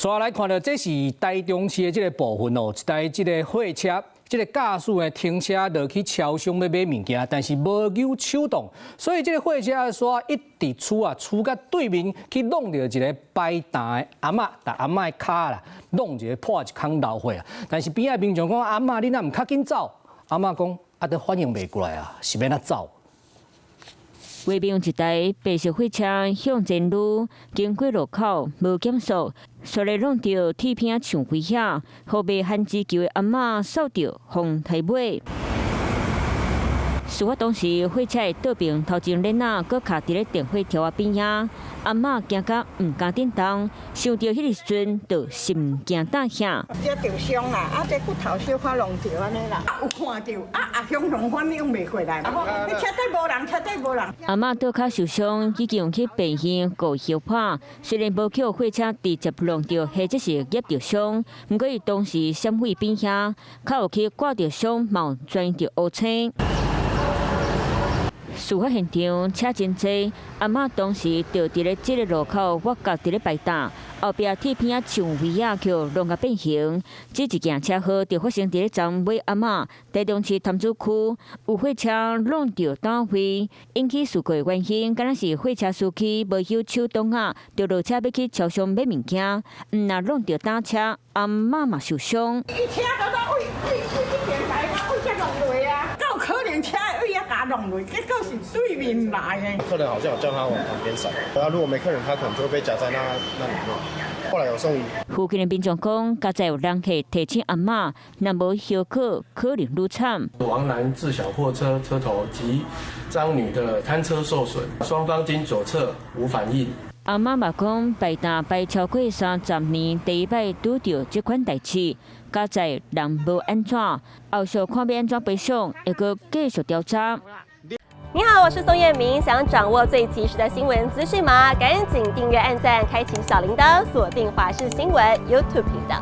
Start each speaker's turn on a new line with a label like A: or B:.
A: 煞來看著這是台中市的這個部分哦，一台這个貨車，這个駕駛呢停車落去超商欲買物件，但是無搝手擋，所以這个貨車煞一直趨啊，趨到對面去挵著一个擺擔的阿嬤，共阿嬤的跤啦，弄一个破一空流血啊。但是邊仔民眾講，阿嬤你若毋較緊走？阿嬤講啊，都反應袂過來啊，是欲按怎走？
B: 畫面一台白色貨車向前擼，經過路口無減速，煞來挵著鐵片仔樹圍遐，予賣番薯球的阿嬤掃著風台尾。事發當時，貨車的倒爿頭前輪仔閣卡佇咧電火柱仔邊仔，阿嬤驚甲毋敢振動，想著彼个時陣就心驚膽嚇。
C: 這著傷啦，啊，這骨頭小可弄著按呢啦，有看著，啊阿雄雄反應袂過來，彼車底無人，車底無人。
B: 阿嬤倒跤受傷，已經去病院過相拍，雖然無予貨車直接挵著，或者是壓著傷，毋過伊當時閃去邊遐，較有去割著傷，嘛有轉著烏青。事發現場車真濟，阿嬤當時就佇咧這个路口，挖角佇咧擺擔，後壁鐵片仔樹圍仔予挵甲變形。這一件車禍就發生佇咧昨昏尾暗仔，台中市潭子區有貨車挵著擔櫃，引起事故的原因，敢若是貨車司機無搝手擋仔，就落車欲去超商買物件，毋若挵著擔車，阿嬤嘛受傷。
C: 伊車都佇位位位這邊來，位遮挵落啊，夠可能車位遐共挵落，結果是對面來的。
D: 客人好像有叫他往旁邊閃，啊，如果沒客人，他可能就會被夾在那裡面。後來有送醫。
B: 附近的民眾講，佳哉有人客提醒阿嬤，若無後果，可能愈慘。
E: 王男自小貨車車頭及張女的攤車受損，雙方經左側無反應。
B: 阿嬤嘛講，擺擔擺超過30年，第一擺拄著這款代誌，佳哉人無按怎，後續看欲按怎賠償，會閣繼續調查。
F: 你好，我是宋燕明，想掌握最及時的新聞資訊嗎？趕緊訂閱、按讚、開啟小鈴鐺，鎖定華視新聞 YouTube 頻道。